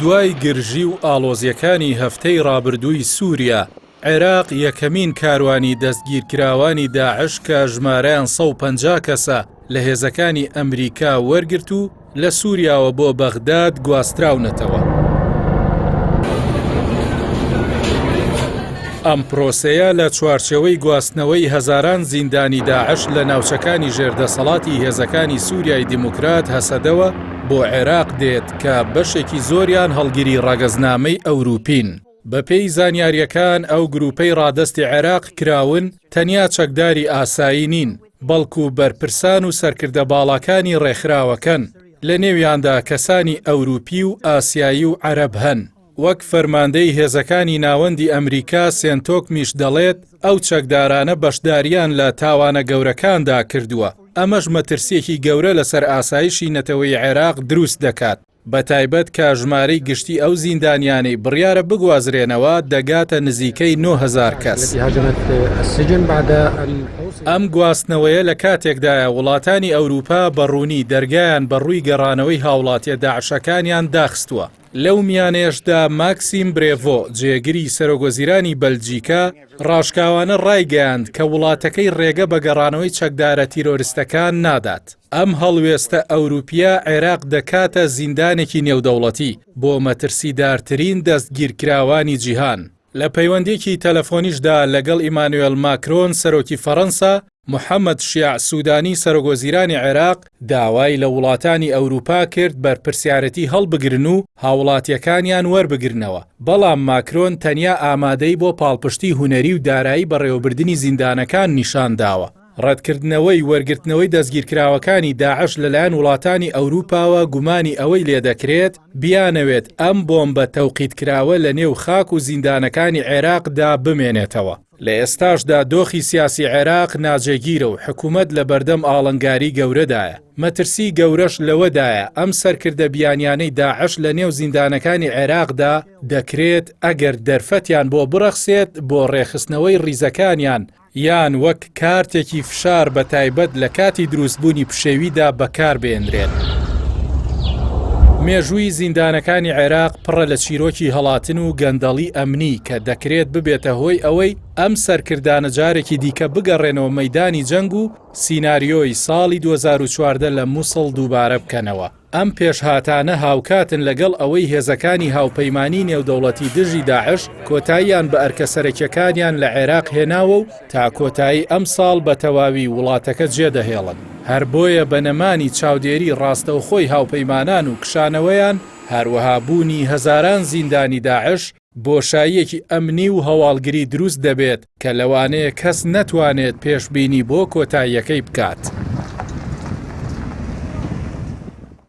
دوای گرژی و ئاڵۆزییەکانی هەفتەی ڕابردووی سووریا، عێراق یەکەمین کاروانی دەستگیرکراوانی داعش کە ژمارەیان 150 کەسە لە هێزەکانی ئەمریکا وەرگرت و لە سووریاوە بۆ بەغداد گواستراونەتەوە. ئەم پرۆسەیە لە چوارچێوەی گواستنەوەی هەزاران زیندانی داعش لە ناوچەکانی ژێر دەسەڵاتی هێزەکانی سووریای دیموکرات هەسەدەوە بۆ عێراق دێت کە بەشێکی زۆریان هەڵگری ڕەگەزنامەی ئەوروپین. بەپێی زانیارییەکان ئەو گرووپەی ڕادەستی عێراق کراون تەنیا چەکداری ئاسایی نین، بەڵکو بەرپرسان و سەرکردە باڵاکانی ڕێکخراوەکەن، لەنێویاندا کەسانی ئەوروپی و ئاسیایی و عەرەب هەن. وەک فەرماندەی هێزەکانی ناوەندی ئەمریکا سێنتۆکمیش دەڵێت، ئەو چەکدارانە بەشدارییان لە تاوانە گەورەکاندا کردووە، ئەمەش مەترسییەکی گەورە لەسەر ئاسایشی نەتەوەیی عێراق دروست دەکات. بەتایبەت کە ژمارەی گشتی ئەو زیندانیانەی بڕیارە بگوازرێنەوە دەگاتە نزیکەی 9000 کەس. ئەم گواستنەوەیە لە کاتێکدایە وڵاتانی ئەوروپا بە ڕوونی دەرگایان بە ڕووی گەڕانەوەی هاوڵاتیە داعشەکانیان داخستووە. لەو میانەیەشدا ماکسیم برێڤۆ، جێگری سەرۆکوەزیرانی بەلجیکا، ڕاشکاوانە ڕایگەیاند کە وڵاتەکەی ڕێگە بە گەڕانەوەی چەکدارە تیرۆرستەکان نادات. ئەم هەڵوێستە ئەوروپییە عێراق دەکاتە زیندانێکی نێودەوڵەتی بۆ مەترسیدارترین دەستگیرکراوانی جیهان. لە پەیوەندییەکی تەلەفۆنیشدا لەگەڵ ئیمانوێل ماکرۆن سەرۆکی فەرەنسا، محەمەد شیاع سودانی سەرۆکوەزیرانی عێراق داوای لە وڵاتانی ئەوروپا کرد بەرپرسیارێتی هەڵبگرن و هاوڵاتییەکانیان وەربگرنەوە، بەڵام ماکرۆن تەنیا ئامادەیی بۆ پاڵپشتی هونەری و دارایی بەڕێوەبردنی زیندانەکان نیشانداوە. ڕەتکردنەوەی وەرگرتنەوەی دەستگیرکراوەکانی داعش لەلایەن وڵاتانی ئەوروپاوە گومانی ئەوەی لێدەکرێت بیانەوێت ئەم بۆمبە تەوقیتکراوە لەنێو خاک و زیندانەکانی عێراقدا بمێنێتەوە. لە ئێستاشدا دۆخی سیاسی عێراق ناجێگیرە و حکومەت لەبەردەم ئاڵنگاری گەورەدایە، مەترسی گەورەش لەوەدایە ئەم سەرکردە بیانیانەی داعش لەنێو زیندانەکانی عێراقدا دەکرێت ئەگەر دەرفەتیان بۆ بڕەخسێت بۆ ڕێکخستنەوەی ڕیزەکانیان یان وەک کارتێکی فشار بە تایبەت لە کاتی دروستبوونی پشێویدا بەکاربێنرێن. مێژووی زیندانەکانی عێراق پڕە لە چیرۆکی هەڵاتن و گەندەڵی ئەمنی کە دەکرێت ببێتە هۆی ئەوەی ئەم سەرکردانە جارێکی دیکە بگەڕێنەوە مەیدانی جەنگ و سیناریۆی ساڵی 2014 لە موسڵ دووبارە بکەنەوە. ئەم پێشهاتانە هاوکاتن لەگەڵ ئەوەی هێزەکانی هاوپەیمانیی نێودەوڵەتی دژی داعش کۆتاییان بە ئەرکە سەرەکیەکانیان لە عێراق هێناوە و تا کۆتایی ئەمساڵ بە تەواوی وڵاتەکە جێدەهێڵن. هەر بۆیە بە نەمانی چاودێری ڕاستەوخۆی هاوپەیمانان و کشانەوەیان، هەروەها بوونی هەزاران زیندانی داعش، بۆشاییەکی ئەمنی و هەواڵگری دروست دەبێت کە لەوانەیە کەس نەتوانێت پێشبینی بۆ کۆتاییەکەی بکات.